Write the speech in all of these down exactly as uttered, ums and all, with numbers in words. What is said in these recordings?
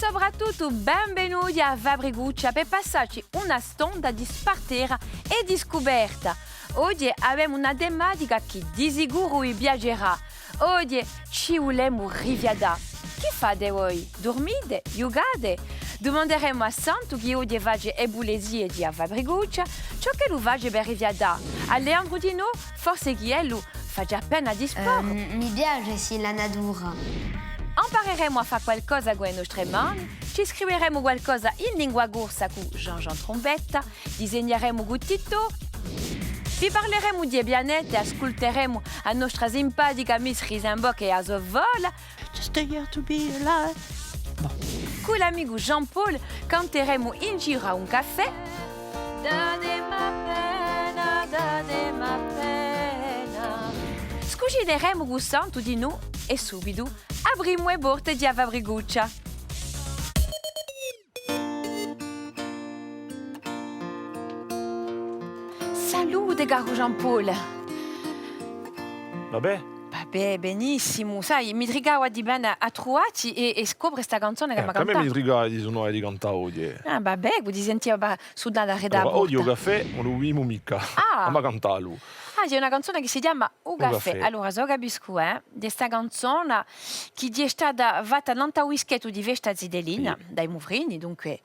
Sopratuttu, benvenuti à a Fabricuccia per passacci una stonda di spartera è di scuperta. Oghje avemu una tematica chì di sicuru vi piacerà. Oghje ci vulemu rifiatà. Chì fate voi? Durmite? Ghjucate? Dumanderemu à Santu, chì oghje face e pulesie di a Fabricuccia, ciò ch'ellu face per rifiatà. À Leandru dinù, forse chì ellu face appena di sport. Ehm, mi piace, sì, la natura. Ampareremu à fà qualcosa cù e nostre mani, ci scriveremu qualcosa in lingua corsa cù Jean-Jean Trombetta, disegneremu cù Titò, vi parleremu di e pianete, asculteremu a nostra simpatica Miss Risenbock è a so fola. Just a year to be alive. Bon. Cù l'amicu Jean-Paul canteremu in giru à un caffè. Datemi appena, datemi appena. Scucineremu cù Santu dinù è subitu aprimu e porte di a Fabricuccia. Salute, caru Jean-Paul. Va bè? Va bè, benissimu. Sai, mi tricava di vene à truvà ti è, è scopre sta canzona chì m'hà cantatu. Eh, ancu à mè mi tricava di sunà è di cantà oghje. Ah, va bè, chì ti sentia ba-, sudà da rete à a porta. Allora, oghje u caffè ùn lu bivimu micca. Ah! Emu da cantà lu. Ah, hè una canzona chì si chjama U caffè. U caffè. Allora, s'o capiscu, eh, hè sta canzona chì hè stata fatta nant'à u dischettu di Festa Zitellina, sì, da i Muvrini, dunque.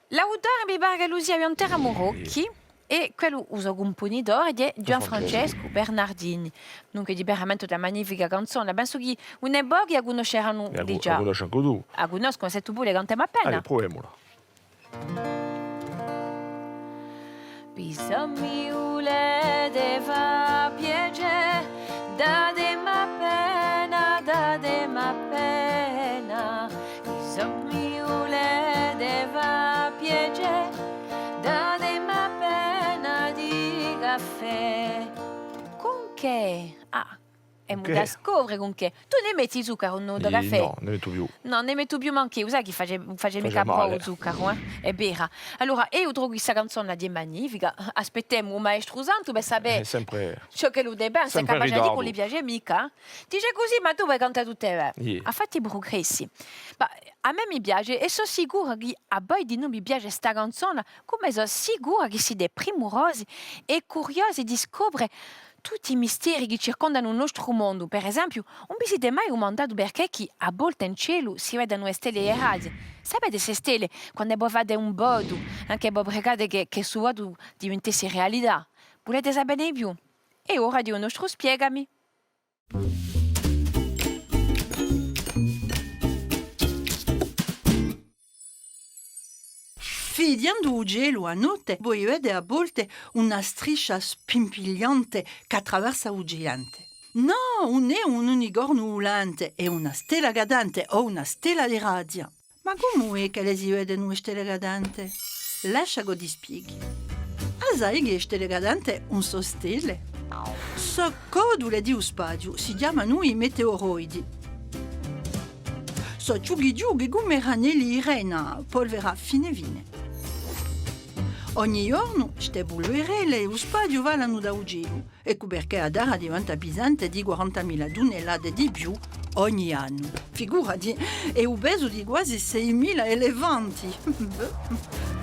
L'autore mi pare ch'ellu sia Ghjuvan Teramu Rocchi, sì, è quellu, u so cumpunitore, hè Ghjuvan Francescu Bernardini. Dunque, hè veramente una magnifica canzona. Pensu chì un pochi a cunnosceranu digià. A cunnosci ancu tù? A cunnoscu, ma sè tù voli, cantemu appena. Allez, pruvemula. S'è mi vulete fà piacè, datemi appena, datemi appena. S'è mi vulete fà piacè, datemi appena di caffè. Cun chè? Ah. Emu da scopre cun chè. Tù ne metti zuccaru in u to caffè? Nò, ùn ne mettu più. Nò, ùn ne mettu più mancu eiu, sai chì face, face micca bonu u zuccaru, eh? Hè vera. Allora, eiu trovu chì sta canzona hè magnifica. Aspettemu u maestru Santu per sapè ciò ch'ellu ne pensa, chì magari à qualchì ùn li piace micca, eh? Dice cusì, ma tù vai cantà tutte e volte. Iè. Hà fattu i prugressi. Ma à mè mi piace, è sò sicura chì à voi dinù vi piace sta canzona, cum'è sò sicura chì site primurosi è curiosi di scopre tutti i misteri chì circondanu u nostru mondu. Per esempiu, ùn vi site mai dumandatu perchè chì à volte in celu si vedenu e stelle è e razze? Sapete, ste stelle, quand'è vo fate un votu, ancu vo pregate chì, chì stu votu diventessi realità? Vulete sapene di più? Hè ora di u nostru Spiegami. Fighjendu u celu a notte, voi vede à volte una striscia spimpigliante chì attraversa u ghjigante. Nò, ùn hè un unicornu vulante, hè una stella cadente o una stella di razza. Ma cumu hè ch'elle si vedenu e stelle cadente? Lascia ch'o ti spieghi. A sai chì e stelle cadente ùn sò stelle? Sò codule di u spaziu, si chjamanu i meteoroidi. Sò chjuchi chjuchi cum'è granelli di rena, polvera fine fine. Ogni ghjornu, ste pulverelle di u spaziu falanu da u celu. Eccu perchè a Terra diventa pisante di quarantamila tunnellate di più ogni annu. Figurati, hè u pesu di quasi seimila elefanti. Bè,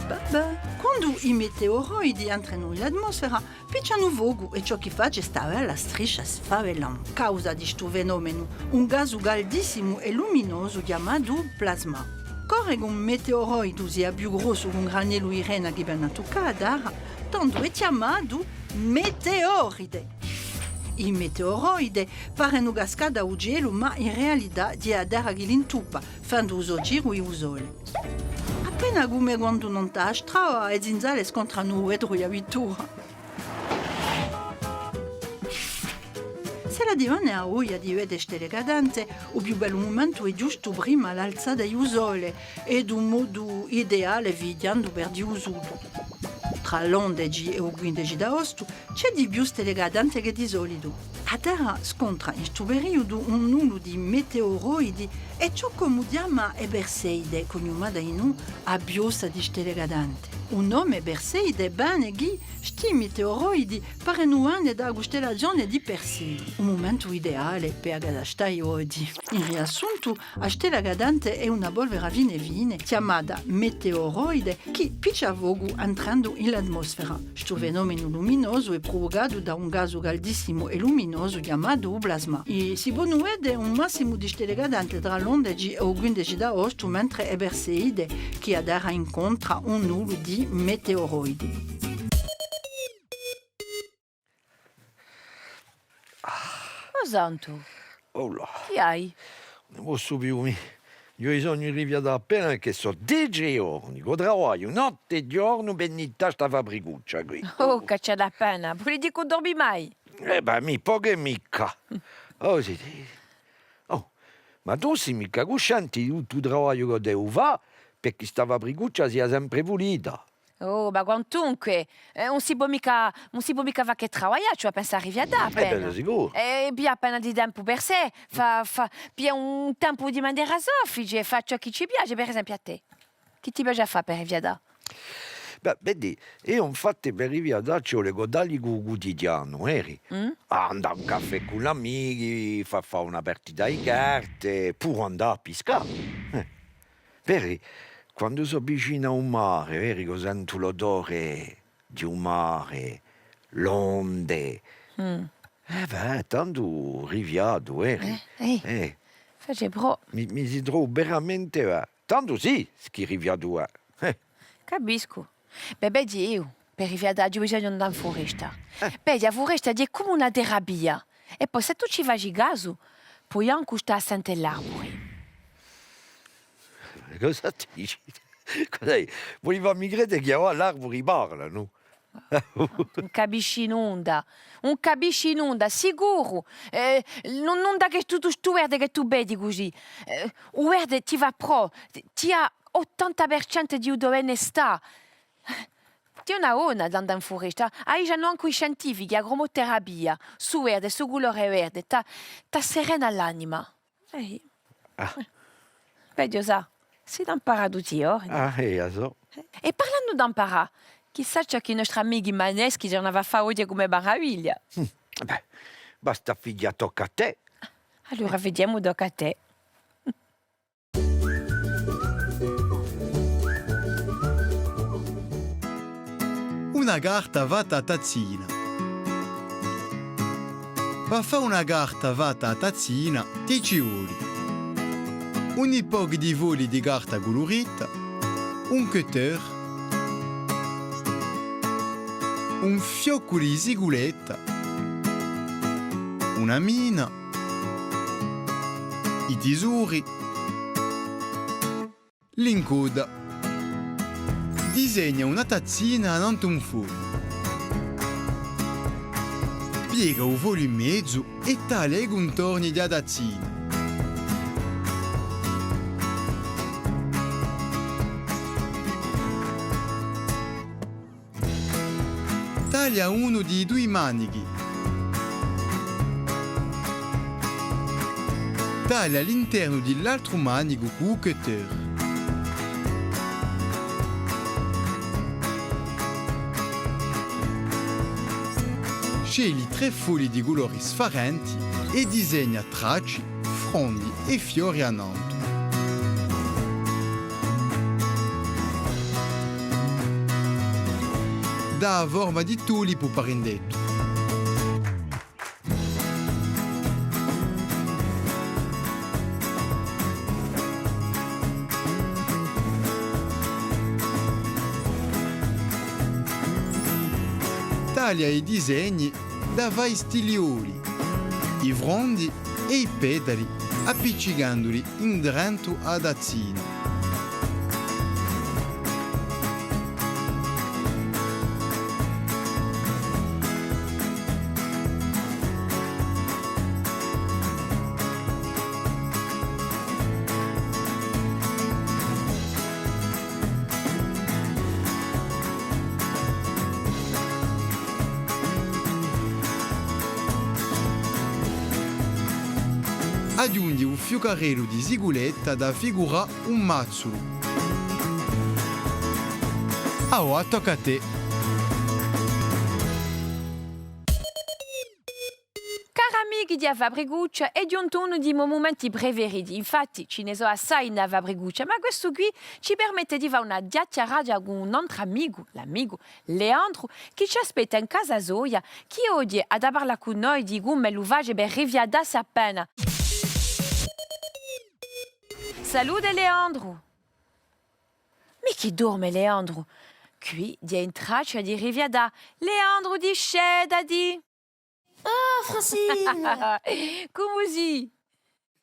bè, bè. Quandu i meteoroidi entrenu in l'atmosfera, piccianu focu è ciò chì face sta bella striscia sfavella, causa di stu fenomenu, un gasu caldissimu è luminosu chjamatu plasma. Corre chì un meteoroidu sia più grossu chì un granellu di rena chì vene à tuccà a Terra, tandu hè chjamatu meteoride. I meteoroide parenu cascà da u celu, ma in realità hè a Terra chì li intuppa, fendu u so giru di u Sole. Appena cum'è quandu nant'à a strada e zinzale scontranu u vetru di a vittura. S'ella ti vene a voglia di vede e stelle cadente, u più bellu mumentu hè ghjustu prima l'alzata di u Sole, hè u modu ideale fighjendu per di u sudu. Trà l'ondeci è u quindeci d'aostu ci hè di più stelle cadente chè di solitu. A Terra scontra in stu periudu un nulu di meteoroidi è ciò ch'omu chjama e Perseide, cugnumata dinù a piozza di stelle cadente. U nome Perseide vene chì sti meteoroidi parenu vene da a custellazione di Persei, u mumentu ideale per accatastà i voti. In riassuntu, a stella cadente hè una polvera fine fine, chjamata meteoroide, chì piccia focu entrendu in l'atmosfera. Stu fenomenu luminosu hè pruvucatu da un gasu caldissimu è luminosu chjamatu u plasma. È si ponu vede un massimu di stelle cadente trà l'undeci è u quindeci d'aostu, mentre e Perseide chì a Terra incontra un nulu di meteoroidi. O Santu! Ollà! Chì hai? Ùn ne possu più, mì. Eiu sò rifiatu appena, chì sò dece ghjorni ch'o travagliu notte è ghjornu per nittà sta fabricuccia quì. Oh, cacciata appena! Voli dì ch'ùn dormi mai? Eh bè, mì, pocu è micca. Oh, sì, sì. Oh, ma tù sì micca cusciente di tuttu u travagliu ch'o devu fà per chì sta fabricuccia sia sempre pulita? Oh, ma quantunque, eh, ùn si pò micca, ùn si pò micca fà chè travaglià, ci vole à pensà à rifiatà appena. Eh bè, sicuru. È piglià appena di tempu per sè, fà, fà, piglià un tempu di manera soffice, fà ciò chì ci piace, per esempiu à tè. Chì ti piace à fà per rifiatà? Bè, vedi, eiu infatti per rifiatà ci vole ch'o tagliu u cutidianu, veri? Mm? Andà à un caffè cù l'amichi, fà, fà una partita di carte, puru andà à piscà. Eh. Veri, quandu sò vicinu à u mare, veri, ch'o sentu l'odore di u mare, l'onde. Mm. Eh bè, tandu rifiatu, veri? Eh, eh. Eh. Face prò. Mi, mi si trovu veramente, eh, tandu sì, chì rifiatu, eh. Eh. Capiscu. Bè, vedi eiu, per rifiatà, aghju bisognu d'andà in furesta. Eh. Vedi, a furesta hè cum'è una terapia. È po, s'è tù ci faci casu, poi ancu stà à sente l'arburi. Cosa dici? Cos'hè? Voli fà mi crede chì avà l'arburi parlanu? Ùn capisci nunda, ùn capisci nunda, sicuru! Eh, nun, nunda chè tuttu stu verde chì tù vedi cusì. Eh, u verde ti và prò, ti, ti hà ottanta per centu di u to benestà. Hè una bona d'andà in furesta, a dicenu ancu i scientifichi, agromoterapia, stu verde, stu culore verde, t'à, t'asserena l'anima. Eh. Ah. Bè, Ghjosà, sì da amparà tutti i ghjorni. Ah, eh, a sò. È parlendu d'amparà, chì sà ciò chì i nostri amichi maneschi ci anu da fà oghje cum'è maraviglia. Hm, bè, basta à fighjà Tocca à tè. Allora fighjemu Tocca à tè. Una carta fatta à tazzina. Pà fà una carta fatta à tazzina, ti ci voli un pocu di fogli di carta culurita, un cutter, un fioccu di ziguletta, una mina, i tisori, l'incodda. Disegna una tazzina annantu à un fogliu. Piega u fogliu in mezu è taglia i cuntorni di a tazzina. Taglia unu di i dui manichi. Taglia l'internu di l'altru manicu cù u cutter. Scegli trè fogli di culori sfarenti è disegna tracci, frondi è fiori annantu. Dà a forma di tulipu par indettu. Taglia i disegni da fà i stiglioli, i frondi è i petali, appiccicanduli indrentu à a tazzina. Aghjunghji un fiucarellu di ziguletta da figurà un mazzulu. Avà tocca à tè. Cari amichi di A Fabricuccia, hè ghjuntu unu di i mo mumenti preferiti. Infatti, ci ne sò assai in A Fabricuccia, ma questu quì ci permette di fà una chjachjarata cù un antru amicu, l'amicu Leandru, chì ci aspetta in casa soia, chì oghje hà da parlà cù noi di cumu ellu face per rifiatassi appena. Salute, Leandru! Mì chì dorme, Leandru? Quì hè in traccia di rifiatà. Leandru, discetati! Oh, Francine! Cumu sì?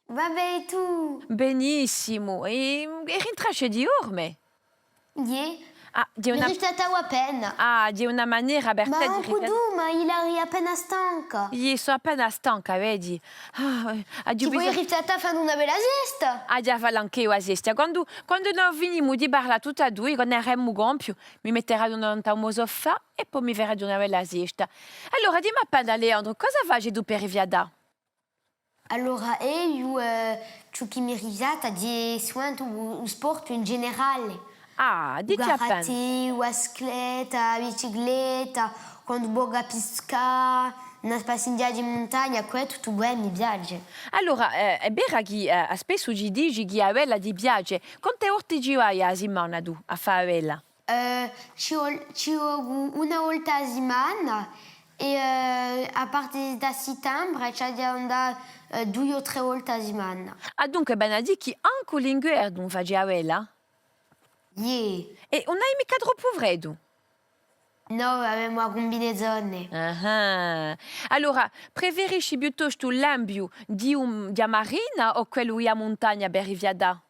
Và bè, è tù? Benissimu. È, è eri in traccia di dorme? Iè. Ah, hè una... Mi rifiatava appena. Ah, hè una manera per tè di rifiatà. Ma ancu tù, ma eiu eri appena stanca. Iè, sò appena stanca, vedi. Ah, eh, aghju bisognu... Ti poi rifiatà fendu una bella siesta? Aghju da fà anch'eiu a siesta. Quandu, quandu no finimu di parlà tutti è dui, quandu averemu compiu, mi metteraghju nant'à u mo sofà è po mi feraghju una bella siesta. Allora, dimmi appena, Leandru, cosa faci tù per rifiatà? Allora, eiu, eh, ciò chì mi rifiata hè suvente u, u sport in generale. Ah, dici appena. U karate, a scletta, a bicicletta, quandu vocu à piscà, una spassighjata in muntagna, què tuttu què mi piace. Allora, eh, hè vera chì, eh, spessu ci dici chì a vela ti piace. Quante volte ci vai à a simana tù à fà a vela? Eh, ci vol-, ci vocu una volta à simana è, eh, à parte da sittembre, ci aghju da andà, eh, dui o trè volte à simana. Ah, dunque, vene à dì chì ancu l'inguernu faci a vela? Iè. È ùn hai micca troppu freddu? Nò, avemu a cumbinezone. Ah. Allora, preferisci piuttostu l'ambiu di un, di a marina o quellu di a muntagna per rifiatà?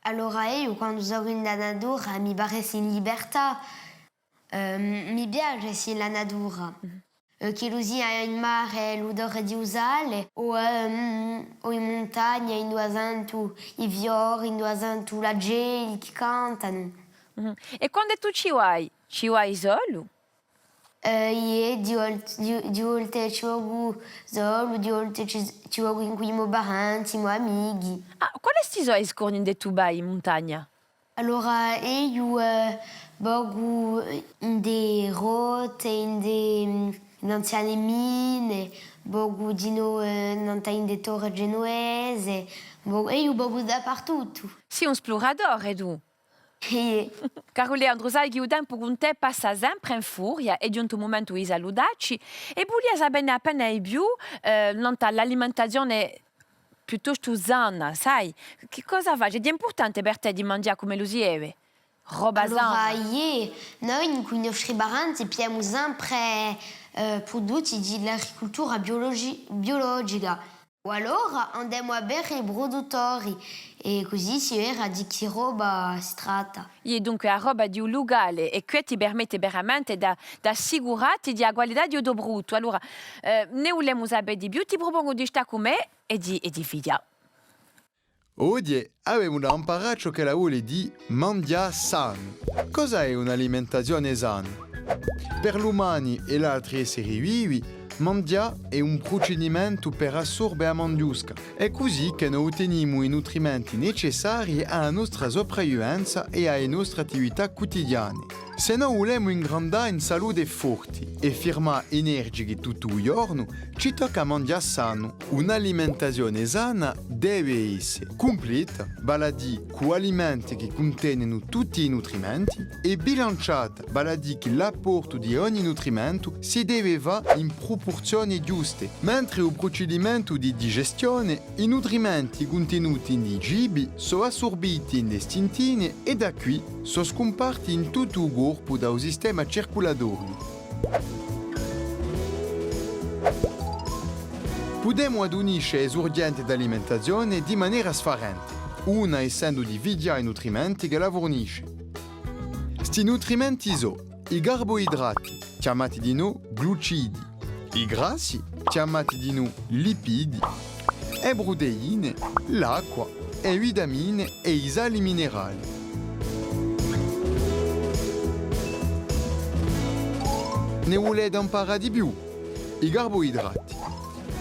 Allora, eiu, quandu socu in a natura, mi pare d'esse in libertà. Ehm, mi piace, sì, la natura. Mhm. Eh, ch'ellu sia in mare, l'odore di u sale, o, ehm, o in muntagna, induve sentu i fiori, induve sentu l'acelli chì cantanu. Mhm. È quandu tù ci vai, ci vai solu? Eh, iè, di volt-, di, di volte ci vocu solu, di volte ci, ci vocu incù i mo parenti, i mo amichi. Ah, quale sò i scorni induve tù vai in muntagna? Allora, eiu, eh, vocu in e grotte, in e, mm, in anziane mine, vocu dinò, eh, nant'à in e torre genuvese, vo-, eiu vocu dapertuttu. Sì un spluratore, tù. Iè. Caru Leandru, sai chì u tempu cun tè passa sempre in furia, hè ghjuntu u mumentu di salutacci, è vulia sapè appena di più, eh, nant'à l'alimentazione piuttostu sana, sai? Chì cosa faci? Hè impurtante per tè di manghjà cum'ellu si deve? Roba sana. Allora, iè, noi incù i nostri parenti pigliemu sempre, eh, prudutti di l'agricultura biologi-, biologica. O allora andemu à vede i pruduttori è cusì si vede di chì roba si tratta. Iè, dunque, a roba di u lucale, è què ti permette veramente da, d'assicurati di a qualità di u to pruduttu. Allora, eh, ne vulemu sapè di più, ti prupongu di stà cù mè è di, è di fighjà. Oghje avemu da amparà ciò ch'ella vole dì manghjà sanu. Cosa hè un'alimentazione sana? Per l'umani è l'altri esseri vivi, manghjà hè un prucidimentu per assorbe a manghjusca, hè cusì chì no uttenimu i nutrimenti necessarii à a nostra sopravvivenza è à e nostre attività cutidiane. S'è no vulemu ingrandà in salute forti è firmà energichi tuttu u ghjornu, ci tocca à manghjà sanu. Un'alimentazione sana deve esse cumpleta, vale à dì cù alimenti chì cuntenenu tutti i nutrimenti, è bilanciata, vale à dì chì l'apportu di ogni nutrimentu si deve fà in prupurzione ghjuste, mentre u prucidimentu di digestione, i nutrimenti cuntenuti in i cibi sò assurbiti in e stintine è da quì sò scumparti in tuttu u corpu da u sistema circulatoriu. Pudemu adunisce e surghjente d'alimentazione di manera sfarente, una essendu di fighjà i nutrimenti ch'ella furnisce. Sti nutrimenti sò i carboidrati, chjamati dinò glucidi, i grassi, chjamati dinò lipidi, e pruteine, l'acqua, e vitamine è i sali minerali. Ne vulete amparà di più? I carboidrati.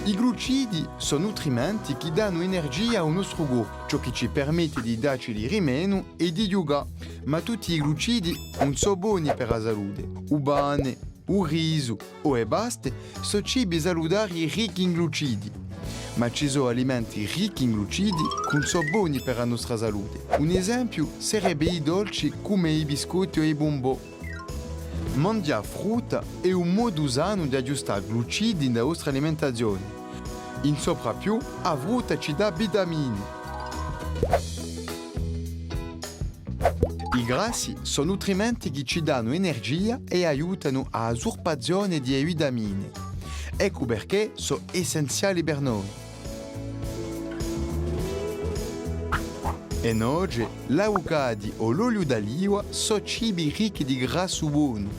I glucidi sò nutrimenti chì danu energia à u nostru corpu, ciò chì ci permette di dacci di rimenu è di ghjucà. Ma tutti i glucidi ùn sò boni per a salute. U pane, u risu o e paste sò cibi salutarii ricchi in glucidi. Ma ci sò alimenti ricchi in glucidi chì ùn sò boni per a nostra salute. Un esempiu sarebbe i dolci cum'è i biscotti o i bumbò. Manghjà frutta hè un modu sanu d'aghjustà glucidi in a vostra alimentazione. In soprapiù, a frutta ci dà vitamine. I grassi sò nutrimenti chì ci danu energia è aiutanu à a surpazione di e vitamine. Eccu perchè sò essenziali per noi. E noce, l'avucati o l'oliu d'aliva sò cibi ricchi di grassu bonu.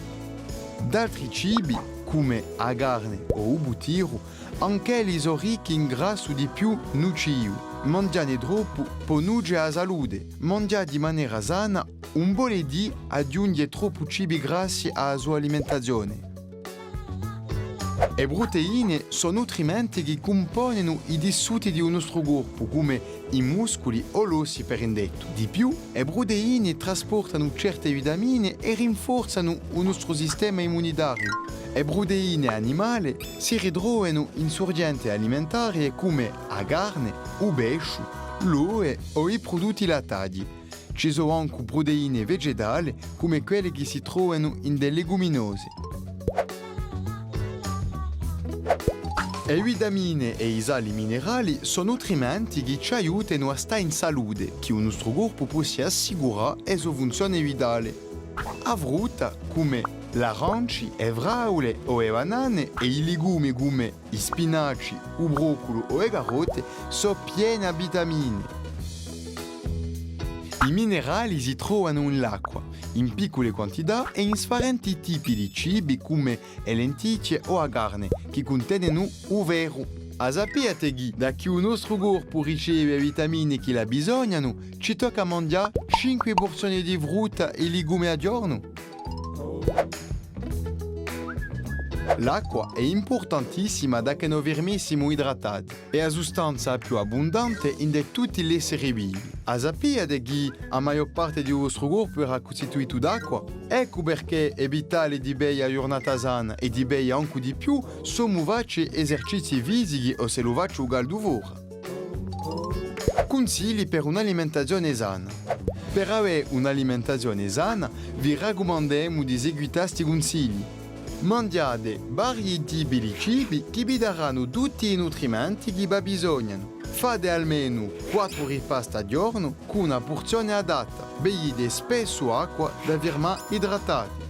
D'altri cibi, cum'è a carne o u buttiru, anch'elli sò ricchi in grassu di più nucivu. Manghjanne troppu pò nuce à a salute. Manghjà di manera sana ùn vole dì aghjunghje troppu cibi grassi à a so alimentazione. E pruteine sò nutrimenti chì cumponenu i tissuti di u nostru corpu, cum'è i musculi o l'ossi per indettu. Di più, e pruteine trasportanu certe vitamine è rinforzanu u nostru sistema immunitariu. E pruteine animale si ritrovanu in surghjente alimentarie cum'è a carne, u pesciu, l'ove o i prudutti lattati. Ci sò ancu pruteine vegetale, cum'è quelle chì si trovanu in e leguminose. E vitamine è i sali minerali sò nutrimenti chì ci aiutanu à stà in salute, chì u nostru corpu possi assicurà e so funzione vitale. A frutta, cum'è l'aranci, e fraule o e banane, è i legumi cum'è i spinaci, u brocculu o e carotte sò piene à vitamine. I minerali si trovanu in l'acqua, in piccule quantità è in sfarenti tipi di cibi cum'è e lenticchie o a carne, chì cuntenenu u ferru. A sapiate chì, da chì u nostru corpu riceve e vitamine ch'elli abbisognanu, ci tocca à manghjà cinque purzioni di frutta è legume à ghjornu? L'acqua hè impurtantissima da chì no firmessimu idratati. Hè a sustanza a più abbundante ind'è tutti l'esseri vivi. A sapiate chì a maiò parte di u vostru corpu era custituitu d'acqua? Eccu perchè hè vitale di vede a ghjurnata sana è di vede ancu di più s'omu face esercizii fisichi o s'ellu face u caldu fora. Cunsigli per un'alimentazione sana. Per avè un'alimentazione sana, vi racumandemu di seguità sti cunsigli. Manghjate varii tipi di cibi chì vi daranu tutti i nutrimenti chì v'abbisognanu. Fate almenu quattru ripasti à ghjornu cù una purzione adatta. Bevite spessu acqua da firmà idratati.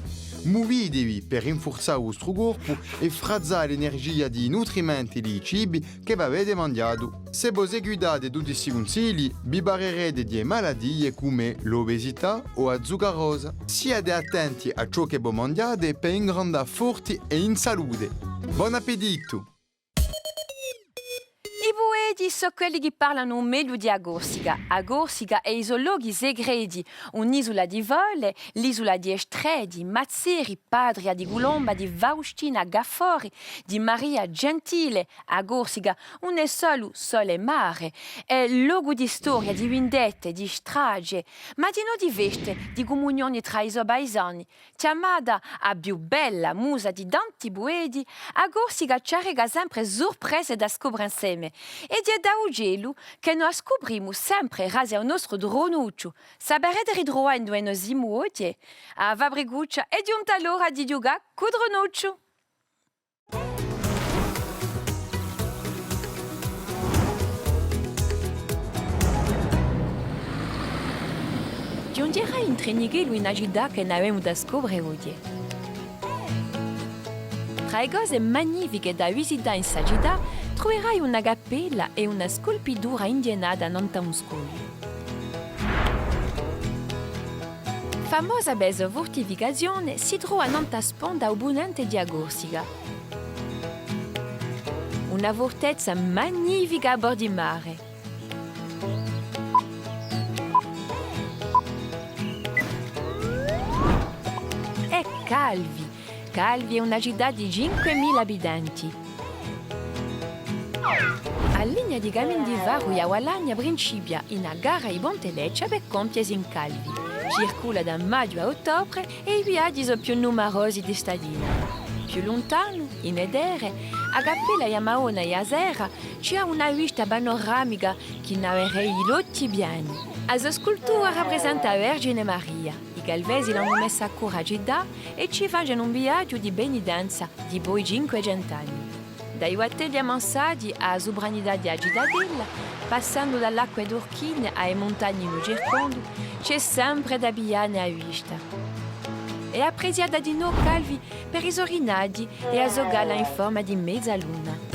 Muvitevi per rinfurzà u vostru corpu è frazzà l'energia di i nutrimenti di i cibi chì v'avete manghjatu. S'è vo seguitate tutti sti cunsigli, vi parerete di e malatie cum'è l'obesità o a zuccarosa. Siate attenti à ciò chì vo manghjate per ingrandà forti è in salute. Bon appetittu! I pueti sò quelli chì parlanu u megliu di a Corsica. A Corsica è i so lochi secreti, un'isula di fole, l'isula di e strette, di Mazzeri, patria di Culomba, di Faustina Gaffori, di Maria Gentile. A Corsica ùn hè solu sole è mare, hè locu di storia, di vindette, di strage, ma dinò di feste, di cumunione trà i so paisani, chjamata a più bella musa di tanti pueti, a Corsica ci arreca sempre surprese da scopre inseme, è hè da u celu chì no a scuprimu sempre grazie à u nostru Dronucciu. S'avarete ritruvatu induve no simu oghje? A fabricuccia, hè ghjunta l'ora di ghjucà cù Dronucciu! Ghjunghjerai in trinichellu in a cità chì n'avemu da scopre oghje. Trà e cose magnifiche da visità in sta cità, truverai una cappella è una sculpitura indienata nant'à un scogliu. Famosa per e so furtificazione, si trova nant'à a sponda à u punente di a Corsica. Una furtezza magnifica à bordu di mare. È Calvi. Calvi hè una cità di cinquemila abitanti. A linea di caminu di ferru di a Balagna principia in a gara di Ponte Leccia per compiesi in Calvi. Circula da maghju à ottobre è i viaghji sò più numarosi di statina. Più luntanu, in e terre, à a cappella di a Madonna di a Serra, ci hè una vista panoramica chì n'averei l'ochji pieni. A so scultura raprisenta a Vergine Maria. I Calvesi l'anu messa à cura a cità è ci facenu un viaghju di penitenza dipoi cinquecentu anni. Da i battelli ammansati à a supranità di a citadella, passandu da l'acque turchine à e muntagne in u circondu, ci hè sempre da piglià ne a vista. Hè apprezzata dinò Calvi per i so rinaghji è a so cala in forma di mezaluna.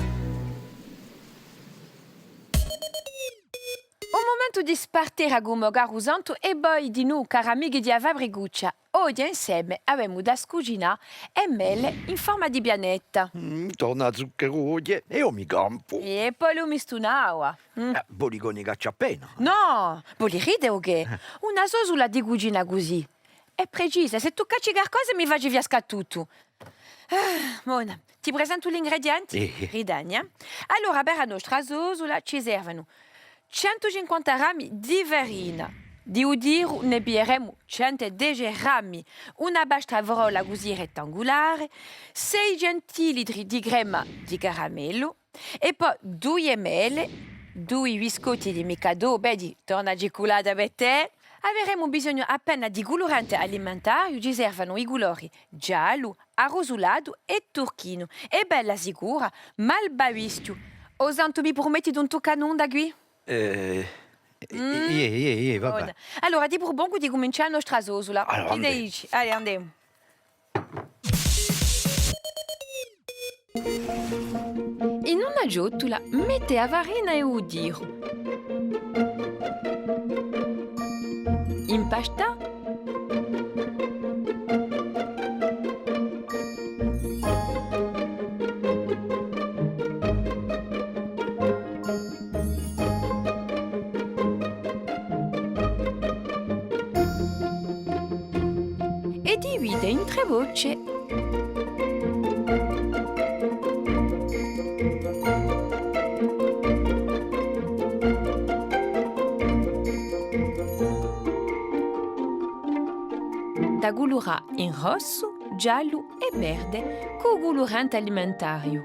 Un mumentu di spartera cù u mo caru Santu è voi dinù, cari amichi di a Fabricuccia. Oghje inseme avemu da scucinà e mele in forma di pianetta. Mm, torna zuccheru oghje, è eiu mi campu. È po lu mistu in acqua. Mm. Eh, voli ch'o ne cacci appena? Nò, voli ride o chè? Eh. Una sosula di cucina cusì. Hè precisa, s'è tù cacci calcosa mi faci fiascà tuttu. Ah, bona, ti presentu l'ingredienti? Eh, eh. Riteni, eh. Allora, per a nostra sosula ci servenu centu cinquanta grammi di farina. Di u tiru ne piglieremu centu è dece grammi, una pasta frolla cusì rettangulare, sei centilitri di crema di caramellu, è po duie mele, dui biscotti di Mikado, vedi, torna cicculata per tè. Averemu bisognu appena di culurante alimentariu, ci servenu i culori giallu, arrusulatu è turchinu. Hè bella sicura, malvavischiu. O Santu, mi prumetti d'ùn tuccà nunda quì? Eh, iè, iè, iè, va bè. Allora, ti prupongu di cumincià a nostra sosula. Allora, chì ne dici? Allez, andemu. In una ciottula mette a farina è u tiru. Impastà. È divide in trè bocce. Da culurà in rossu, giallu è verde cù culurante alimentariu.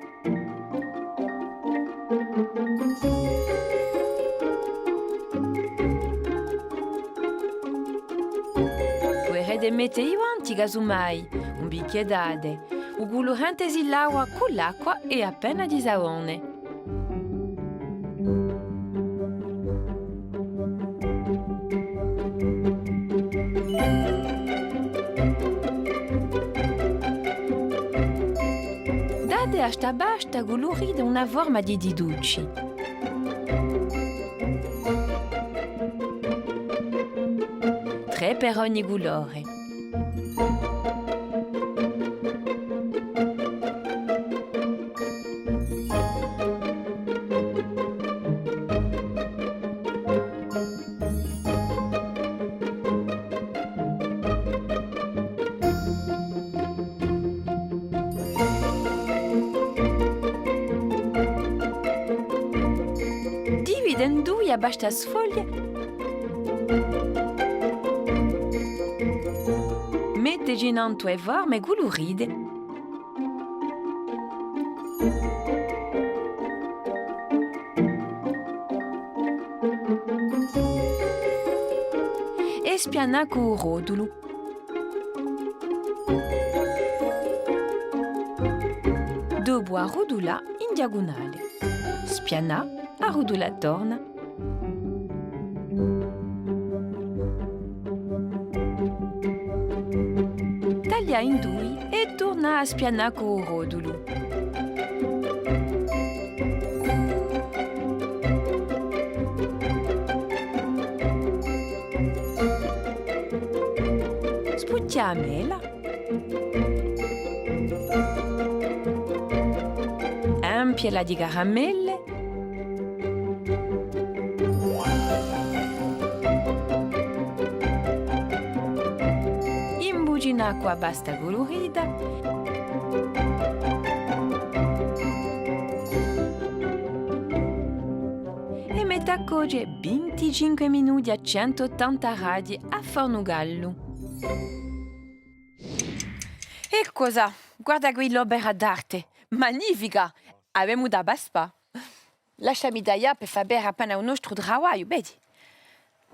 Puderete mette i guanti, casumai, un bichjeru d'acqua, u culurante si lava cù l'acqua è appena di savone. Date à sta pasta culurita una forma di, di duci. Trè per ogni culore. Divide in dui a pasta sfoglia. Metteci nantu e forme culurite. È spianà cù u rotulu. Dopu arrutulà in diagunale. Spianà, arrutulà torna. Taglià in dui è turnà à spianà cù u rotulu. Spuchjà a mela. Empiela di caramelle. Imbucinà cù a pasta culurita. È mette A coce vinticinque minuti à centu ottanta gradi à fornu caldu. È cosa? Guarda quì l'opera d'arte! Magnifica! Avemu da paspà. Lasciami taglià per fà vede appena u nostru travagliu, vedi?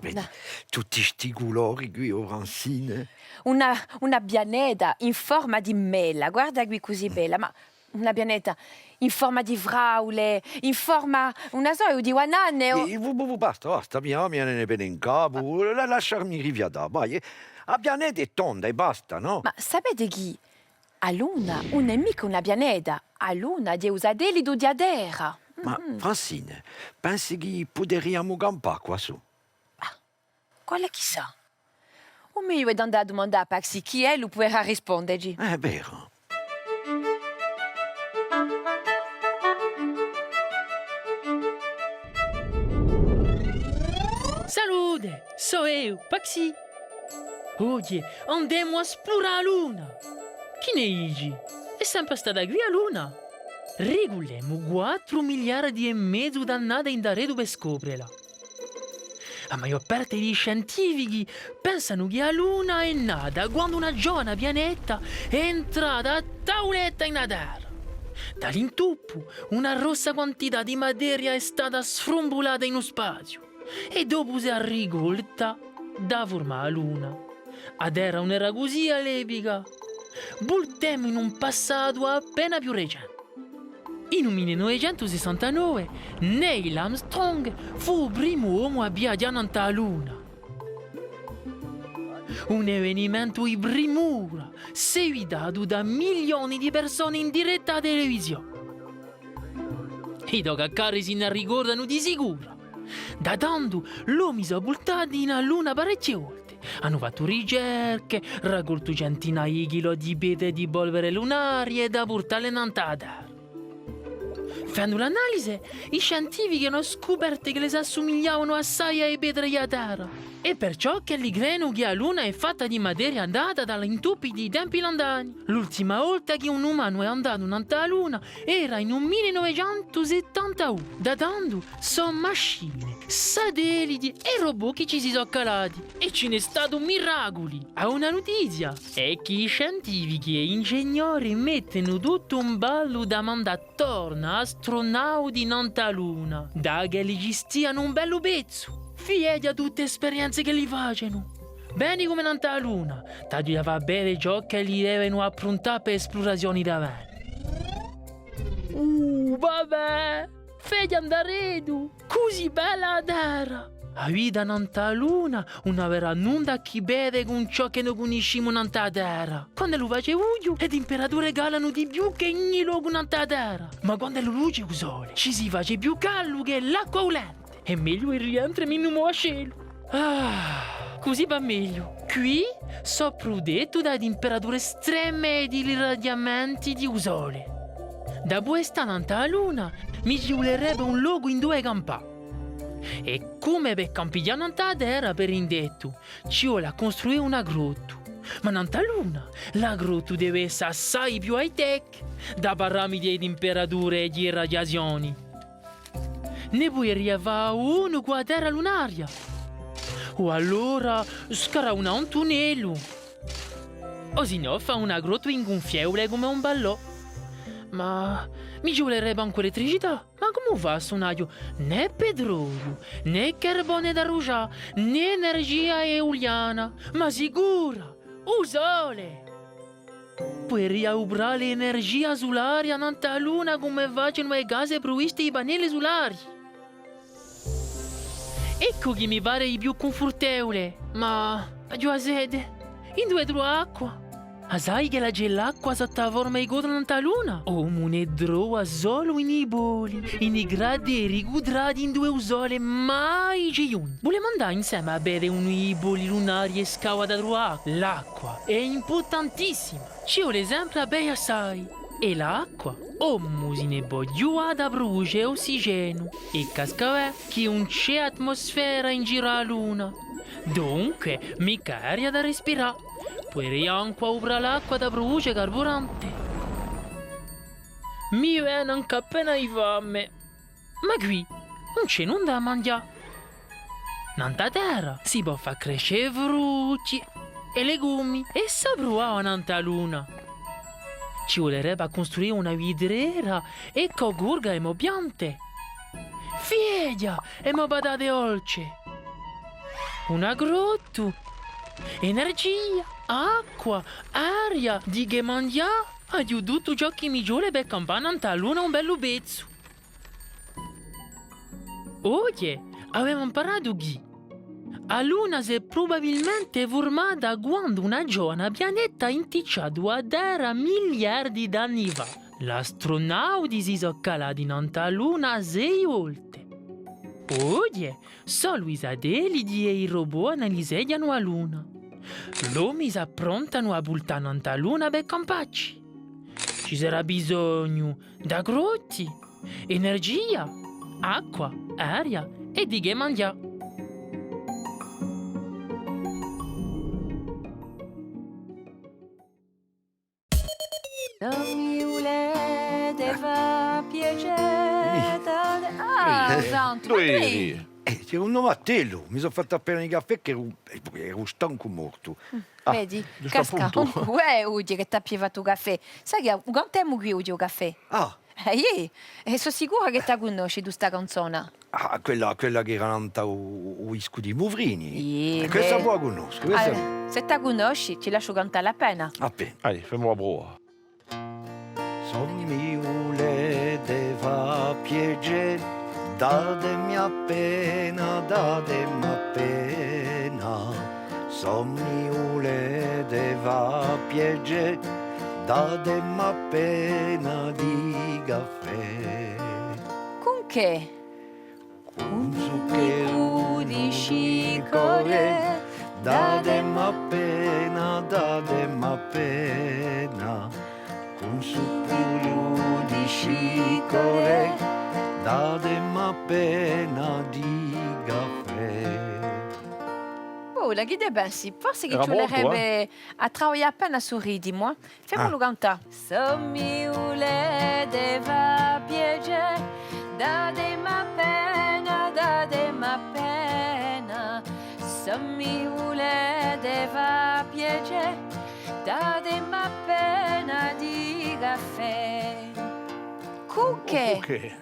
Vedi, tutti sti culori quì, o Francine. Una, una pianeta in forma di mela, guarda quì cusì bella, ma una pianeta in forma di fraule, in forma, ùn la sò eiu, di banane o... Eh, vu-, vu-, vu-, basta, basta, mì, mì, ne vene in capu, la-, lasciami rifiatà, vai, eh. A pianeta hè tonda è basta, nò? Ma sapete chì? A Luna ùn hè micca una pianeta, a Luna hè u satellite di a Terra. Ma, Francine, pensi chì puderiamu campà quassù? Ah, quale chì sà? U megliu hè d'andà à dumandà à Paxi chì ellu puderà rispondeci. Hè vera. Salute, sò eiu, Paxi. Oghje andemu à splurà a Luna. Chì ne dici? Hè sempre stata quì a Luna? Ricullemu quattru miliardi è mezu d'annate indaretu per scoprela. A maiò parte di i scientifichi pensanu chì a Luna hè nata quandu una giovana pianeta hè entrata à tauletta in a Terra. Da l'intuppu, una grossa quantità di materia hè stata sfrumbulata in u spaziu è dopu s'hè arricolta da furmà a Luna. A Terra ùn era cusì à l'epica. Vultemu in un passatu appena più recente. In u mille novecentu sessantanove, Neil Armstrong fù u primu omu à viaghjà nant'à a Luna. Un evenimentu di primura, seguitatu da milioni di persone in diretta à a televisione. I to caccarisi n'arricordanu di sicuru. Da tandu, l'omi sò vultati in a Luna parechje volte. Anu fattu ricerche, raccoltu centinaie di chilò di petre di polvere lunarie da purtalle nant'à a Terra. Fendu l'analise, i scientifichi anu scupertu ch'elle s'assumigliavanu assai à e petre di a Terra. È perciò ch'elli credenu chì a Luna hè fatta di materia data da l'intuppi di i tempi lundani. L'ultima volta chì un umanu hè andatu nant'à a Luna era in u mille novecentu settantunu. Da tandu sò mascine, satelliti è robot chì ci si sò calati. È ci n'hè statu miraculi. A bona nutizia hè chì i scientifichi è i ingegnori mettenu tuttu in ballu da mandà torna astronauti nant'à a Luna, da ch'elli ci stianu un bellu pezzu. Fideghja à tutte e sperienze ch'elli facenu. Veni cum'è nant'à a Luna, t'aghju da fà vede ciò ch'elli devenu appruntà per esplurazioni da vene. Uh, vabbè! Feghja indaretu! Cusì bella a Terra! A vita nant'à a Luna ùn averà nunda à chì vede cun ciò chì no cunniscimu nant'à a Terra. Quand'ellu face bughju, e timperature calanu di più chè in ogni locu nant'à a Terra. Ma quand'ellu luce u sole, ci si face più caldu chè l'acqua bullente. È megliu rientremu in u mo vascellu. Ah, cusì và megliu. Quì sò prutettu da e timperature estreme è di l'irradiamenti di u sole. Da pudè stà nant'à a Luna, mi ci vulerebbe un locu induve campà. È cum'è per campighjà nant'à a Terra, per indettu, ci vole à custruì una grottu. Ma nant'à a Luna, la grottu deve esse assai più high-tech, da parà micca di timperature è di radiazioni. Ne puderia fà unu cù a terra lunaria. O allora scavà un tunellu. O sinnò fà una grottu ingunfievule cum'è un ballò. Ma mi ci vulerebbe ancu elettricità. Ma cumu fassu? Ùn aghju nè petroliu, nè carbone da brusgià, nè energia euliana, ma sicura, u sole! Puderia uprà l'energia sularia nant'à a luna cum'è facenu e case pruviste di pannelli sulari. Eccu chì mi pare di più cunfurtevule, ma aghju a sete. Induve truvà acqua? A sai ch'ella ci hè l'acqua sottu à a forma di codru nant'à a luna? Omu ne trova solu in i poli, in i crateri cutrati induve u sole mai ci ghjunghje. Vulemu andà inseme à vede unu di i poli lunari è scavà da truvà l'acqua? L'acqua hè impurtantissima. Ci vole sempre à beie assai. È l'acqua, omu si ne pò ghjuvà da pruduce ossigenu. È casca bè chì ùn ci hè atmosfera in giru à a luna. Dunque, micca aria da respirà. Puderia ancu uprà l'acqua da pruduce carburante. Mi vene ancu appena di fame. Ma quì, ùn ci hè nunda da manghjà. Nant'à a terra si pò fà cresce frutti è legumi è s'appruava nant'à a luna. Ci vulerebbe à custruì una vidrera è cù curga emu piante, fighja, emu patate dolce, un agrottu, energia, acqua, aria, di chè manghjà, aghju tuttu ciò chì mi ci vole per campà nant'à a luna un bellu pezzu. Oghje avemu amparatu chì a luna s'hè prubabilmente furmata quandu una giovana pianeta hà inticciatu a terra miliardi d'anni fà. L'astronauti si sò calati nant'à a luna sei volte. Oghje solu i satelliti è i robot analiseghjanu a luna. L'omi s'appruntanu à vultà nant'à a luna per campacci. Ci sarà bisognu d'agrottu, energia, acqua, aria è di chè manghjà. S'o mi vulete fà piacè, date... Ah, Santu, ma dui eri? Eh, c'era un nome à tellu, mi sò fattu appena i caffè chì eru, eh, eru stancu mortu. Ah, vedi, casca. Uè, oghje chì t'appi fattu u caffè. Sai chì u cantemu quì oghje u caffè? Ah. Eh, iè, è sò sicura chì tù a cunnosci tù sta canzona. Ah, quella, quella chì era nant'à u, u discu di Muvrini. Iè, eh, questa bè, a cunnoscu, questa. Allora, s'è tù a cunnosci, ti lasciu cantalla appena. Appena. Aiò, femu a prova. S'o mi vulete fà piacè, datemi appena, datemi appena. S'o mi vulete fà piacè, datemi appena di caffè. Cun chè? Cun zuccheru di cicorè, datemi appena, datemi appena. Cun zuccheru di cicorè, datemi appena di caffè. Bona, chì ne pensi? Forse chì ci vulerebbe à travaglià appena stu ritimu, eh? Femulu cantà. S'o mi vulete fà piacè, datemi appena, datemi appena. S'o mi vulete fà piacè, datemi appena di caffè. Cun chè? Cun chè?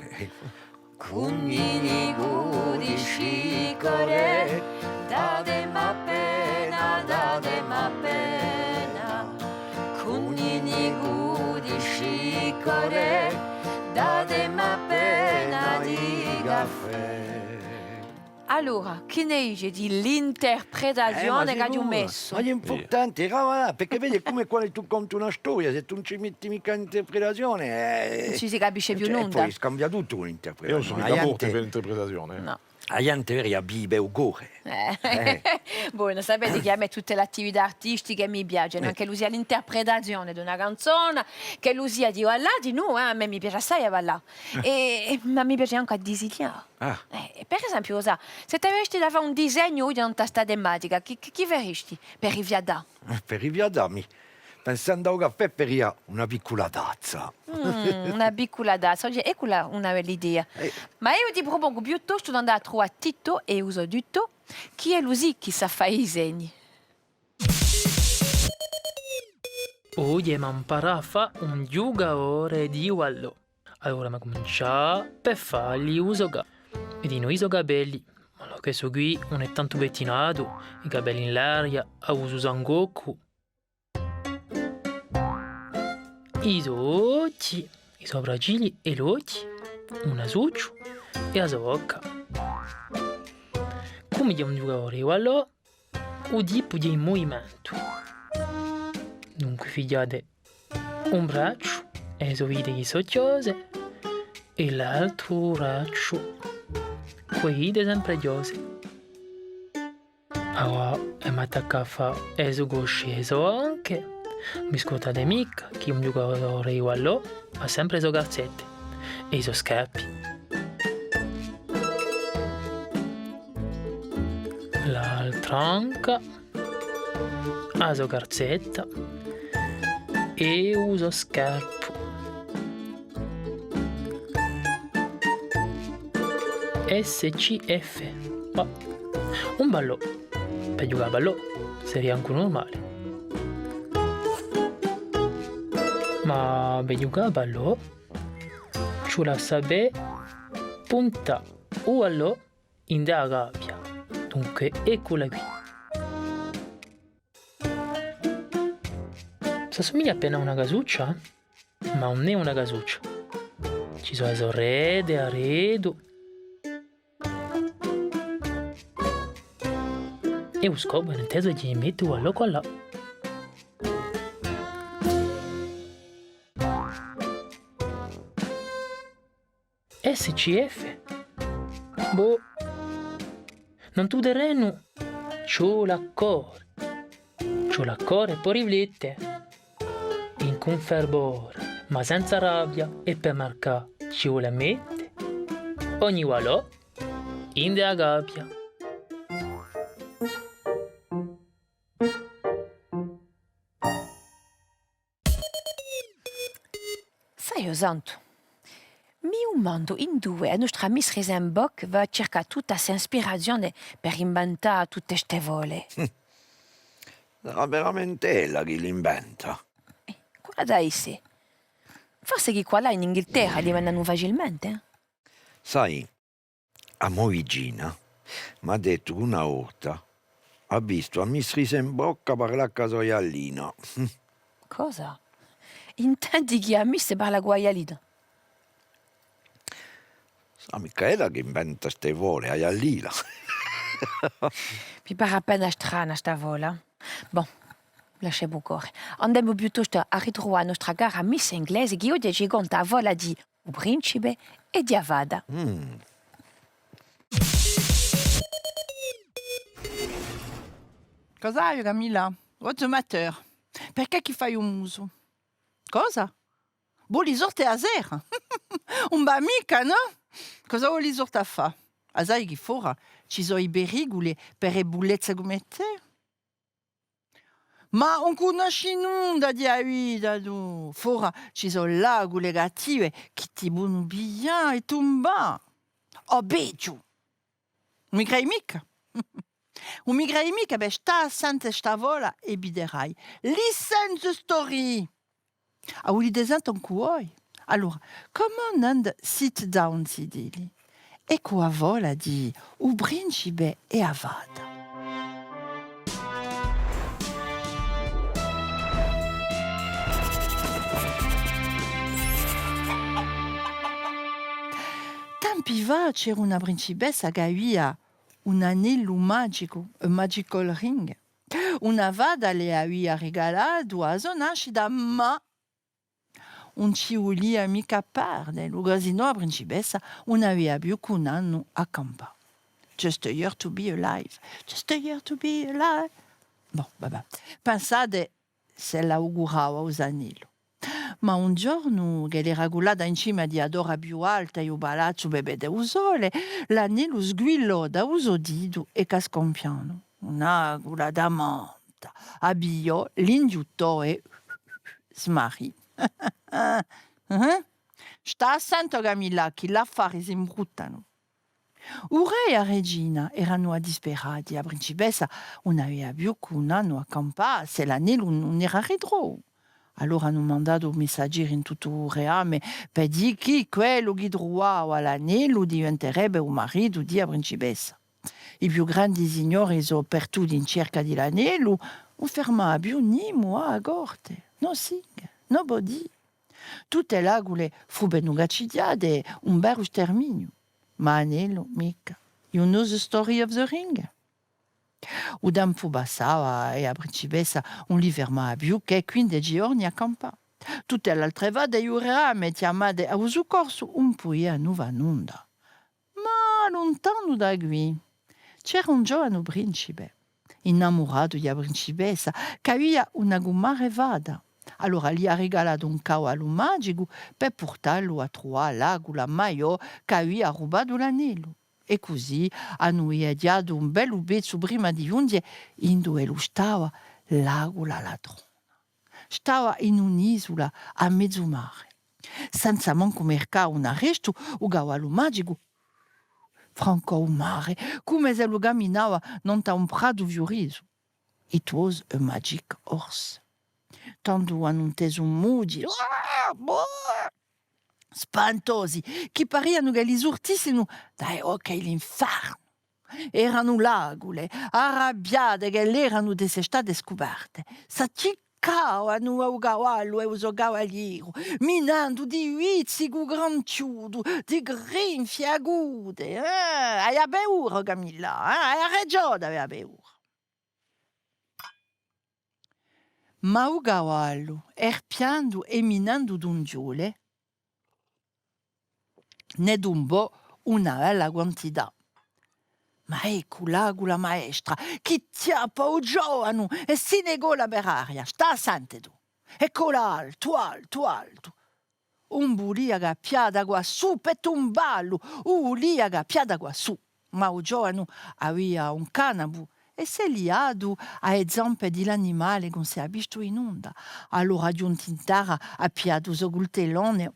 Cun i nicu di cicorè, datemi appena, datemi appena. Cun i nicu di cicorè, datemi appena di caffè. Allora, chì ne dici di l'interpretazione ch'aghju messu? Eh, ma sicuru, ma hè impurtante, brava, perchè vedi, hè cum'è quandu tù conti una storia, s'è tù ùn ci metti micca l'interpretazione, eh, ùn ci si capisce più nunda. È po scambia tuttu cù l'interpretazione. Eiu ùn sò micca mortu per l'interpretazione, eh. Nò. A ghjente vede, a vive u core. Eh. Voi, ùn sapete chì à mè tutte l'attività artistiche mi piacenu, eh, ch'ellu sia l'interpretazione d'una canzona, ch'ellu sia di ballà, di nò, eh, à mè mi piace assai à ballà. È, è, ma mi piace ancu à disignà. Ah. Eh, per esempiu, u sà, s'è t'avisti da fà un disegnu oghje nant'à sta tematica, chì, chì, chì faristi per rifiatà? Eh, per rifiatà, mi, pensendu à u caffè, faria una piccula tazza. Mm, una piccula tazza, oghje, eccu una bella idea. Eh. Ma eiu ti prupongu piuttostu d'andà à truvà Tittu, è u so Tittu, chì ellu sì chì sà fà i disegni. Oghje emu amparatu à fà un ghjucadore di ballò. Allora emu à cumincià per falli u so capu. Vidinu i so capelli, ma allora questu quì ùn hè tantu pettinatu, i capelli in l'aria, hà u so sangoccu. I so ochji, i sopraccigli è l'ochji, u nasucciu è a so bocca. Cum'è un ghjucadore di ballò, u tipu hè in muvimentu. Dunque, fighjate un bracciu è e so dite chì sò chjose è l'altru bracciu cù e dite sempre chjose. Avà emu à attaccà à fà e so cosce è e so anche. Ùn vi scurdate micca chì un ghjucadore di ballò hà sempre e so carzette è i so scarpi. L'altra anca, a so carzetta è u so scarpu. S C F. Ma un ballò, per ghjucà à ballò, seria ancu nurmale. Ma per ghjucà à ballò, ci vole à sapè puntà u ballò ind'a gabbia. Dunque, eccula quì. S'assumiglia appena à una casuccia, eh? Ma ùn hè una casuccia. Ci sò e so rete, aretu. È u scopu, ben intesu, hè di mette u ballò quallà. S C F? Boh. Nant'à u terrenu ci vole à corre. Ci vole à corre è po riflette. Incù un fervore, ma senza rabbia, è per marcà ci vole à mette ogni ballò ind'a gabbia. Sai, o Santu, mi dumandu induve a nostra Miss Risenbock và à circà tutta st'ispirazione per inventà tutte ste fole. Sarà veramente ella chì l'inventa. Eh, quale hà da esse? Forse chì quallà in Inghilterra li vendenu facilmente, eh? Sai, a mo vicina m'hà dettu chì una volta hà vistu a Miss Risenbock parlà cù a so ghjallina. Cosa? Intendi chì a Miss parla cù a ghjallina? Sà micca ella chì inventa ste fole, a ghjallina. Mi pare appena strana sta fola. Bon, lasciemu corre. Andemu piuttostu à ritruvà a nostra cara Miss Inglese, chì oghje ci conta a fola di u principe è di a fata. Mm. Cosa hai, Camilla? What's the matter? Perchè chì fai u musu? Cosa? Voli sorte a sera? Ùn và micca, nò? Cosa voli sorte à fà? A sai chì fora ci sò i periculi per e bullezze cum'è tè? Ma ùn cunnosci nunda di a vita, tù. Fora ci sò l'acule cattive chì ti ponu piglià è tumbà. O peghju! Ùn mi credi micca? Ùn mi credi micca? Bè, stà à sente sta fola è viderai. Listen the story! A vulete sente ancu voi? Allora, come on and sit down, zitelli. Eccu a fola di U principe è a fata. Tempi fà c'era una principessa chì avia un anellu magicu, a magical ring. Una fata l'avia rigalatu à a so nascita, ma ùn ci vulia micca perdelu, chì sinnò a principessa ùn avia più chè un annu à campà. Just a year to be alive. Just a year to be alive. Bon, vabbè. Pensate s'ella augurava u so anellu. Ma un ghjornu ch'ella era cullata in cima di a torra più alta di u palazzu per vede u sole, l'anellu sguillò da u so ditu è cascò in pianu. Un'acula tamanta a pigliò, l'inghjuttò è smarì. Eh? Stà à sente, Camilla, chì l'affari s'imbruttanu. U rè è a regina eranu addisperati, a principessa ùn avia più chè un annu à campà, s'è l'anellu ùn era ritrovu. Allora anu mandatu messaghjeri in tuttu u reame per dì chì quellu chì truvava l'anellu diventerebbe u maritu di a principessa. I più grandi signori sò partuti in cerca di l'anellu, ùn firmava più nimu à a corte, no singer, nobody. Tutte l'acule furbenu caccighjate, un veru sterminiu. Ma anellu, micca. You know the story of the ring? U tempu passava è a principessa ùn li firmava più chè quindeci ghjorni à campà. Tutte l'altre fate di u reame, chjamate à u succorsu, ùn pudianu fà nunda. Ma luntanu da quì, c'era un giovanu principe, innamuratu di a principessa, ch'avia una cumare fata. Allora li hà rigalatu un cavallu magicu per purtallu à truvà l'acula maiò ch'avia rubatu l'anellu. È cusì anu viaghjatu un bellu pezzu prima di ghjunghje induve ellu stava l'acula ladrona. Stava in un'isula à mezu mare. Senza mancu marcà un arrestu, u cavallu magicu francu à u mare, cum'è s'ellu caminava nant'à un pratu fiuritu. It was a magic horse. Tandu anu intesu un mughjilu, ah, boh, spantosi, chì parianu ch'elli surtissinu da e bocche di l'infernu. Eranu l'agule, arrabbiate ch'elle eranu d'esse state scuperte. S'acciccavanu à u cavallu è u so cavaliere, minendu di vizzi cù granchjutu, di grinfie acude, eh, aia paura, Camilla, eh, aia ragiò d'avè paura. Ma u cavallu, erpiendu è minendu d'unghjole, ne tumbò una bella quantità. Ma eccu l'agula maestra chì chjappa u ghjovanu è si ne cola per aria, stà à sente tù. È cola altu, altu, altu. Ùn vulia chè a piglià da quassù per tumballu, u vulia chè a piglià da quassù. Ma u ghjovanu avia un canapu è s'hè liatu à e zampe di l'animale ch'ùn s'hè avvistu in onda. Allora, ghjuntu in terra, hà pigliatu u so cultellone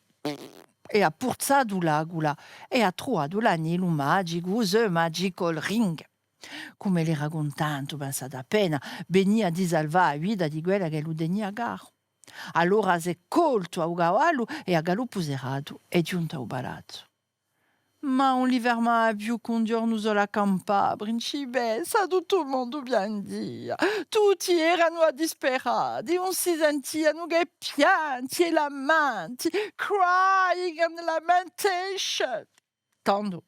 è hà purzatu l'agula è hà truvatu l'anellu magicu, the magical ring. Cum'ellu era cuntentu, pensate appena, venia di salvà a vita di quella ch'ellu tenia caru. Allora s'hè coltu à u cavallu è à galoppu serratu hè ghjuntu à u palazzu. Ma ùn li fermava più chè un ghjornu solu à campà, principessa, tuttu u mondu pianghjia. Tutti eranu addisperati, ùn si sentianu chè pianti è lamenti, crying and lamentation. Tandu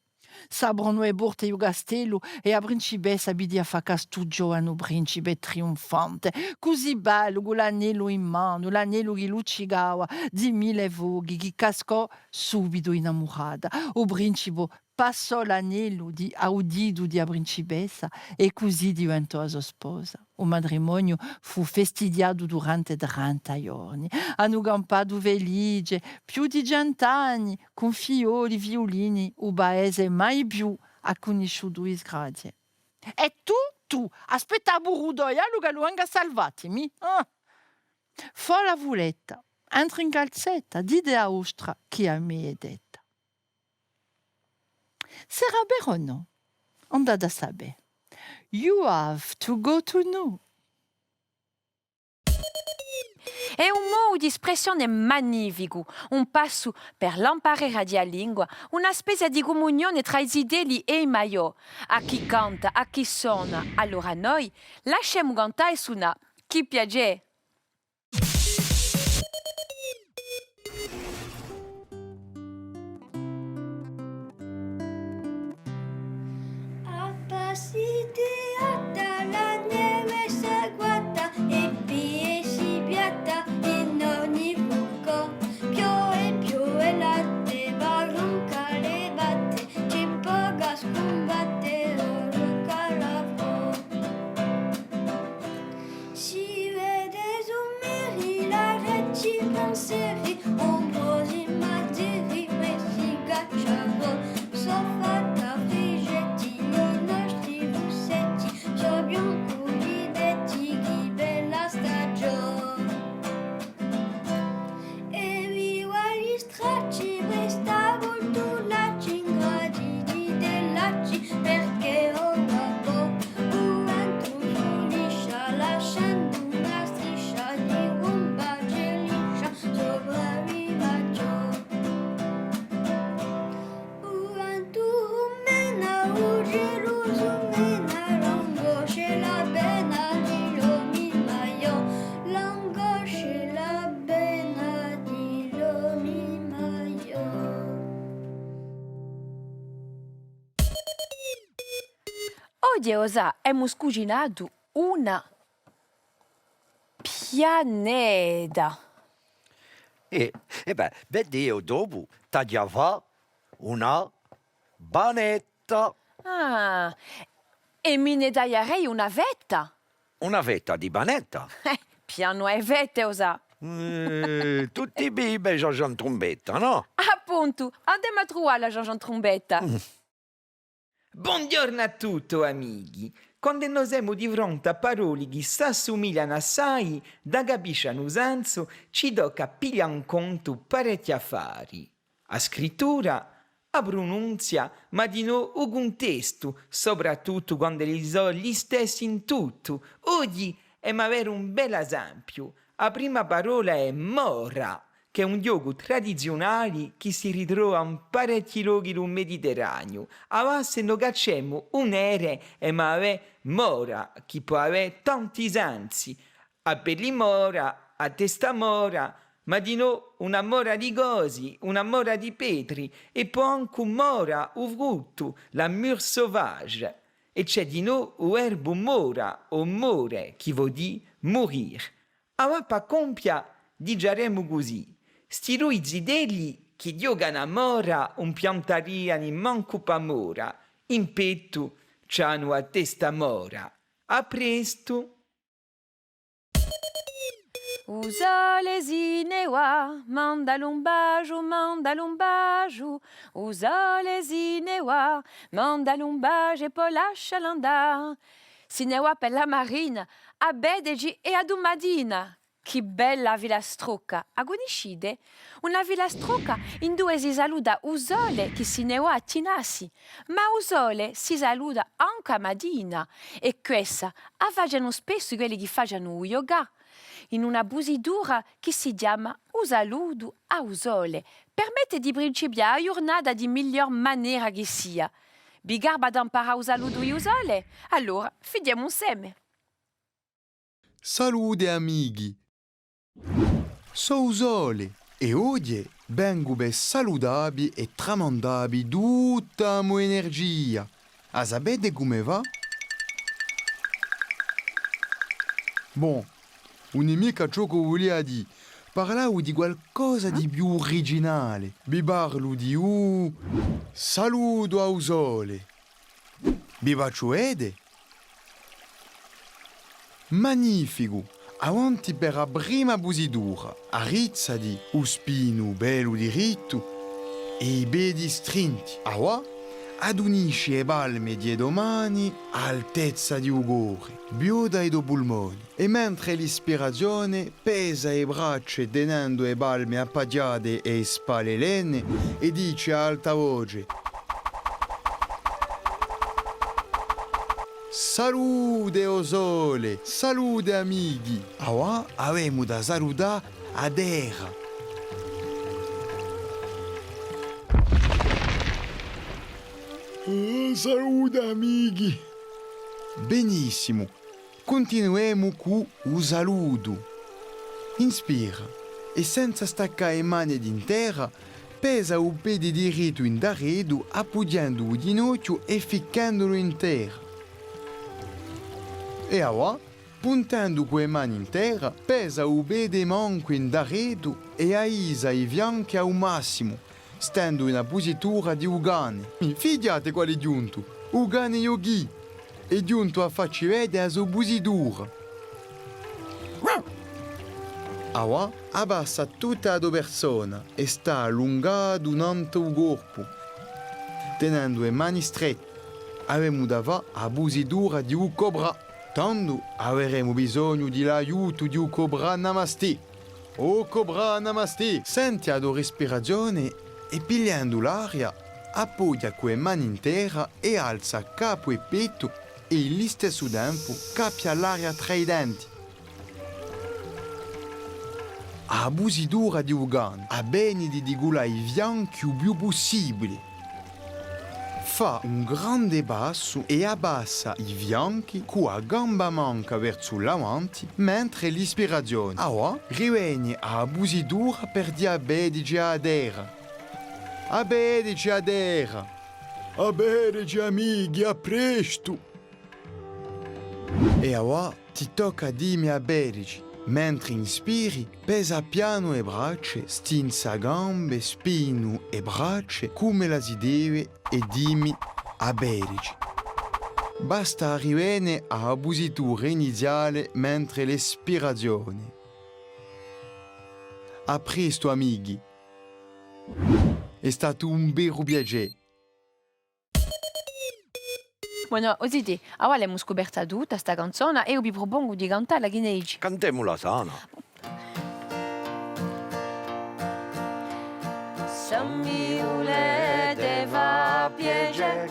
s'aprenu e porte di u castellu è a principessa vidi affacà stu ghjovanu principe triunfante, cusì bellu, cù l'anellu in manu, l'anellu chì luccicava di mille fochi, chì cascò subitu innamurata. U principe passò l'anellu di, à u ditu di a principessa è cusì diventò a so sposa. U matrimoniu fù festighjatu durante trenta ghjorni. Anu campatu felice, più di cent'anni, cù figlioli, figliulini, u paese mai più hà cunnisciutu disgrazie. È tù, tù, aspetta puru u to aiellu ch'ellu venga à salvà ti, mì? Ah! Fola fuletta, entra in calzetta, dite a vostra chì a mia hè detta. Sarà vera o nò? Andate à sapè. You have to go to know. Hè un modu d'espressione magnificu, un passu per l'amparera di a lingua, una spezia di cumunione trà i zitelli è i maiò, à chì canta, à chì sona. Allora noi lasciemu cantà è sunà. Chì piacè! Appassi ti atta la neve s'agguatta è pie si piatta in ogni buco. Piove, piove latte, barunca le batte, ci poca scumbatte, o Luca l'avrò. Si vede zumeri, la reci panseri, ombrosi mazeri, messica ciavo, so fatta frigetti, i nostri russetti, so biancu di detti, chì bella stagiò. È viva gli stracci, presta vultulacci, ingrati di dellacci, perchè ora po, u ventu fuliscia, lasciendu una striscia di rumba geliscia, sopra i maiò. U ventu rumena, u ghjelusu mena, l'angoscia è la pena di l'omi maiò, l'angoscia è la pena di l'omi maiò. Oghje, o Sà, emu scucinatu una pianeta. Eh, è bè, vedi, eiu dopu t'aghju à fà una panetta. Ah, è mi ne tagliarei una fetta. Una fetta di panetta? Eh, pianu à e fette, o Sà. Eh, tutti vivi, Jean-Jean Trumbetta, nò? Appuntu, andemu à truvalla, Jean-Jean Trumbetta. Mm. Bonghjornu à tutti, o amichi. Quand'è no semu di fronte à paroli chì s'assumiglianu assai, da capisce à u sensu, ci tocca à piglià in contu parechji affari. A scrittura, a prununzia, ma dinò u cuntestu, sopratuttu quand'elli sò listessi in tuttu. Oghji emu à vede un bellu esempiu. A prima parolla hè mora, chì hè un ghjocu tradiziunali chì si ritrova in parechji lochi di u Mediterraniu. Avà, s'è no cacciemu un ere, emu à avè mora, chì pò avè tanti sensi. A pelli mora, a testa mora, ma dinò una mora di cosi, una mora di petri, è pò ancu mora, u fruttu, la mûre sauvage. È ci hè dinò u verbu mora o more, chì vò dì murire. Avà, pà compia, diciaremu cusì: sti dui zitelli chì ghjocanu à mora ùn piantariani mancu pà mora, in pettu ci anu a testa mora. À prestu! U sole si ne và, mandalu un basgiu, mandalu un basgiu. U sole si ne và, mandalu un basgiu è po lascialu andà. Si ne và per la marina, à vedeci è à dumatina. Chì bella filastrocca, a cunniscite? Una filastrocca induve si saluta u sole chì si ne và à chinassi, ma u sole si saluta ancu a matina, è quessa a facenu spessu quelli chì facenu u yoga, in una pusitura chì si chjama u salutu à u sole. Permette di principià a ghjurnata di miglior manera chì sia. Vi garba d'amparà u salutu di u sole? Allora, fighjemu inseme! Salute amichi! Sò u sole è oghje vengu per salutavvi è tramandavvi tutta a mo energia. A sapete cumu và? Bon, ùn hè micca ciò ch'o vulia dì, parlavu di qualcosa di più uriginale. Vi parlu di u salutu à u sole. Vi facciu vede? Magnificu! Avanti per a prima pusitura. Arrizzati, u spinu bellu dirittu è i pedi strinti. Avà, adunisci e palme di e to mani à l'altezza di u core, viota i to pulmoni. È mentre l'ispirazione, pesa e bracce tenendu e palme appaghjate è e spalle lene è dici à alta voce: Salute o sole, salute amichi! Avà avemu da salutà a terra. Eh, salute amichi! Benissimu, cuntinuemu cù u salutu. Inspira, è senza staccà e mane di in terra, pesa u pedi dirittu in daretu, appughjendu u ghjinochju è ficchendulu in terra. È avà, puntendu cù e mani in terra, pesa u pedi mancu in daretu è aisa i fianchi à u massimu, stendu in a pusitura di u cane. Fighjate quale hè ghjuntu! U cane Yogi! Hè ghjuntu à facci vede a so pusitura. Avà, abbassa tutta a to persona è stà allungatu nant'à u corpu, tenendu e mani strette. Avemu da fà a pusitura di u cobra. Tandu averemu bisognu di l'aiutu di u cobra. Namaste. O cobra, namaste! Senti a to respirazione è, pigliendu l'aria, appoghja cù e mani in terra è alza capu è pettu è, in listessu tempu, cappia l'aria trà i denti. A pusitura di u cane, avveniti di cullà i fianchi u più pussibile. Fà un grande passu è abbassa i fianchi cù a gamba manca versu l'avanti, mentre l'ispirazione. Avà, riveni à a pusitura per dì à vedeci à a terra. À vedeci à a terra! À vedeci, amichi, à prestu! È avà, ti tocca à dì mi à vedeci. Mentre inspiri, pesa pianu e bracce, stinza gambe, spinu è bracce, cum'ella si deve, è dì mi à vedeci. Basta à rivene à a pusitura iniziale mentre l'ispirazione. À prestu, amichi. Hè statu un veru piacè. Bon, o zitè, avà l'emu scuperta tutta sta canzona è eiu vi prupongu di cantalla, chì ne dici? Cantemula sana. S'è mi vulete piacè,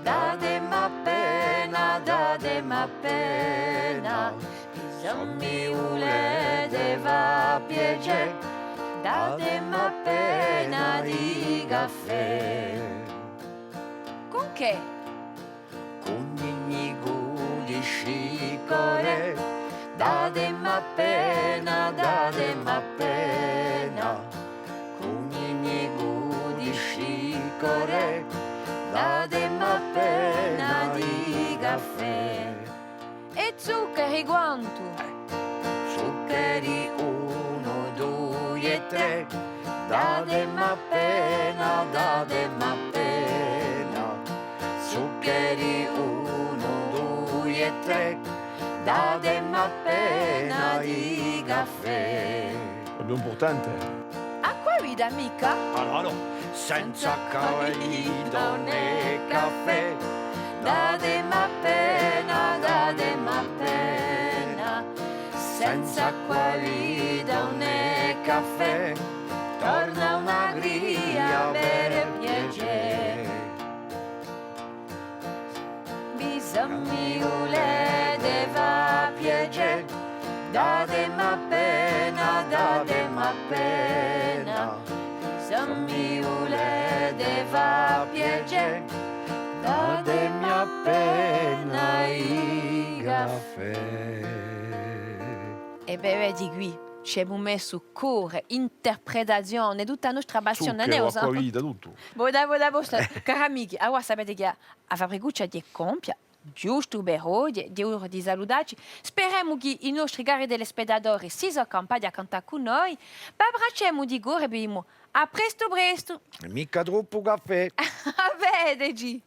datemi appena, datemi appena, s'è mi vulete fà piacè, datemi appena di caffè. Cun chè? Cun un nicu di scicore, datemi appena, datemi appena, cun un nicu di scicore, datemi appena di caffè. È zuccheri quantu? Zuccheri unu, dui è trè, datemi appena, datemi appena. Zuccheri unu, dui è trè, datemi appena di caffè. Hè più impurtante. Acqua viva micca? Allora, allora. Senza acqua viva ùn hè caffè, datemi appena, datemi appena. Senza acqua viva ùn hè caffè, torna una cria per piacè. S'è mi vulete fà piacè, datemi appena, datemi appena. S'è mi vulete fà piacè, datemi appena i caffè. È bè, vedi quì, ci emu messu core, interpretazione, tutta a nostra passione, nè, o Sandro? Acqua viva, tuttu. Bona, bona, bona, cari amichi, avà sapete chì a, a Fabricuccia hè compia, ghjustu per oghje, hè ora di salutacci. Speremu chì i nostri cari telespettatori si sò campati à cantà cù noi. V'abbracciemu di core è vi dimu à prestu prestu! È micca troppu caffè! À vedeci!